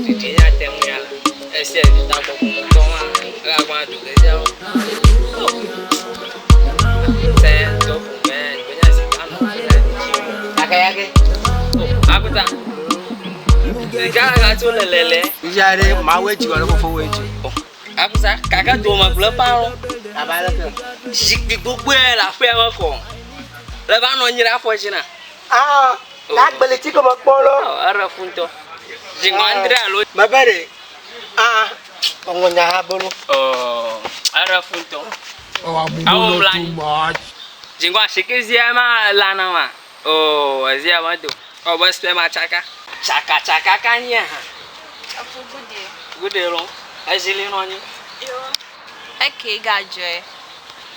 Didi nya te ŋu ya la. Esia vi ta gbɔgbɔ me tɔ ma. Ega do ge sia. Se to ƒo me gbe nya si ka nɔ le dzi. Yake yake. Akuta. Sika la tso lelele. Fifia ɖe mawu dzi alo fofo dzi. Akuta kaka dome gblẽ pãwo. Abe aleke. Zikpui gbogboe le aƒea me kɔ. Le va nɔ anyi ɖe afɔ dzi na. Ah, agbele tsi gɔme kpɔ lɔ. Eɖe fu ŋutɔ. Ziŋgɔ andre alo. Mebe ɖe. Ah, ɔŋɔ nya ha bolo. Oh, eɖe fu ŋutɔ. Oh, I'm Awo not mla too anyi. much. Ziŋgɔ asike zia ma lana ma. Oh, ezia ma do. Oh, be sperma tsaka. Tsaka tsaka ka nyia hã. Afu gude. Gude lɔ. Ezili nɔ anyi. Yo. Eke gadzɔe.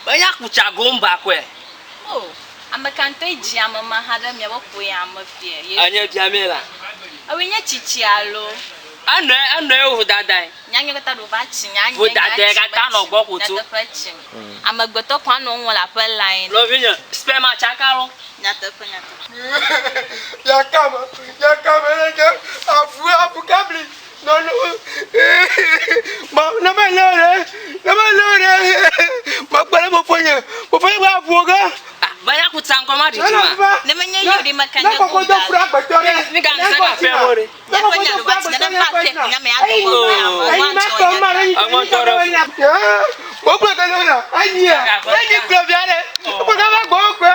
Enya kutsa gomba koe. O, ame ka ŋutɔe dzi ame ma hã ɖe miabe ƒo ya me fie. Yesu. Enye biame la. Ewoe nye tsitsi alo? Enɔe enɔe vodadae. Nyanyuie katã ɖo va tsi nyanyuie. Vodadae katã nɔ gbɔ ƒo tso. Nyateƒe tsi. Amegbetɔ kɔ anɔ ŋu le aƒe lae. Nɔvinye, sperma tsaka lɔ. Nyateƒe nyateƒe. Yakame, yakame ɖe nye avu avu kabli. Nɔnɔ. Ma ne me lé ɖe, ne me lé ɖe. Ma kpe ɖe fofonye, fofonye gba avuwo ge. Ah, be ya kutsa ŋkɔ ma ɖiɖi ma. Ne menye yi ɖe meka Ne nye kɔkɔ do gomba. fura agbetɔ ɖe. Mi ga ŋusẽ ga fia mo ɖe. Míaƒe nya ɖo va tsi nene va te nya me aɖo Oh. ame Eyi ma kɔ ma ɖe yi Aŋɔ tɔ ɖe fu. Wogblɔ ke ne enyi enyi gblɔ via ɖe. Wogblɔ ke va gbɔ kpe.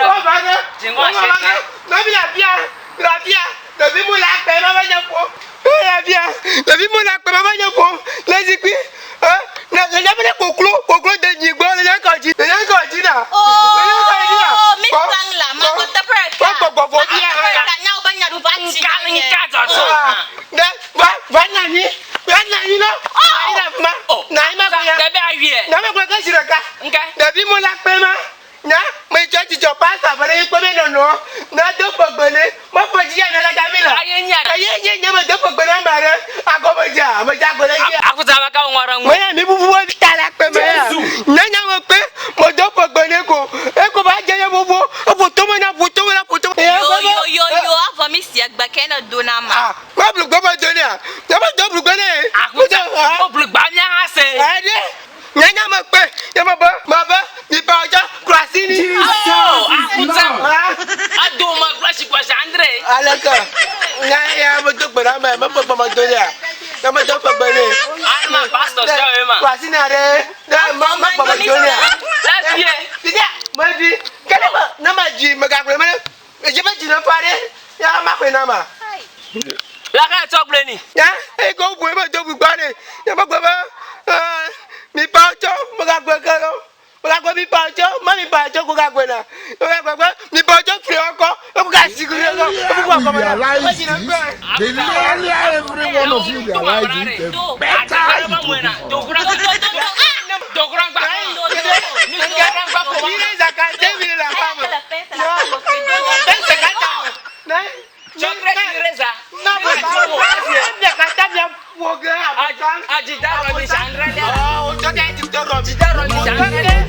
Wova ɖe. Dziŋɔ aseke. Nɔvi la bia, la bia. Ɖevi mu la kpe ma va nye ƒo. La bia, ɖevi mu la kpe ma va nye ƒo. Le zikpui. Ne le nya be ne koklo, koklo de nyi gbɔ le nya kɔ dzi. Le nya kɔ dzi na. Le nya kɔ dzi na. Oh, mi sang la, ma kɔ teƒe ɖeka. Kɔ gbɔgbɔ vɔ bia. Teƒe ɖeka, nyawo be nya ɖo va tsi. Ŋka ŋka dzɔdzɔ. Ne va va na anyi. Va na anyi na. Na anyi na ma. Na anyi ma kɔ ya. Ɖevi awie. Na me gblɔ ke zi ɖeka. Ŋka. Ɖevi mu la kpe ma. Na me tsɔ dzidzɔ pasta ƒe ɖe kpe me nɔnɔ. Na do ƒegbe ne. Me ƒe dzi ya na kata mi la. Aye nya. Eye nye nye me do ƒegbe na ame aɖe. Agɔme dza, ame dza agɔ ɖe dzia. Akuta ba ka ŋɔ ɖe ŋu. Me ya mi bubu wo ta la kpe me ya. Nye nya me kpe. Me do ƒegbe ne ko. Eko va dze nye bubu. Eƒo tome na ƒo tome na ƒo tome. Yo yo yo yo, avɔ mi si egbe ke ne do na ma. Ah, ma blugbe me do nea. Nye me do blugbe ne. Akuta o blugba mia hã se. Ɛɖe. Nye nya me kpe. Nye me be, me be, mi ba ɔdzɔ kurasi ni. Oh, akuta. Ah. Ado me kplɔsi kplɔsi andre. Aleke nya ya me do gbe na ame me ƒe gbe me do nea ne me do ƒe gbe nɛ. Alima pastor sɛ o ma. Kurasi na ɖe ne me me gbe me do nea. Lati ye. Fifia me vi ke ne me ne me dzi me gagblɔ me ne edzi be dzi ne fa ɖe ya ma ƒe na ma. Laka tsɔ gblẽ ni. Ya eyi ke wobu ebe do gbigba ɖe ya me gblɔ be ɛɛ mi pa tsɔ me gagblɔ ke ɖo. Megagblɔ mi pa tsɔ ma mi pa tsɔ ko gagblɔ na megagblɔ be mi pa tsɔ fli ɔkɔ eko ga si ku ɖe kɔ The ebubu earlier akɔme we na realize ebe dzi ne this, kpe. the earlier every one of you realize it, the better it will be for us. Ajita rɔbi sandra lɛ. Ajita rɔbi sandra lɛ.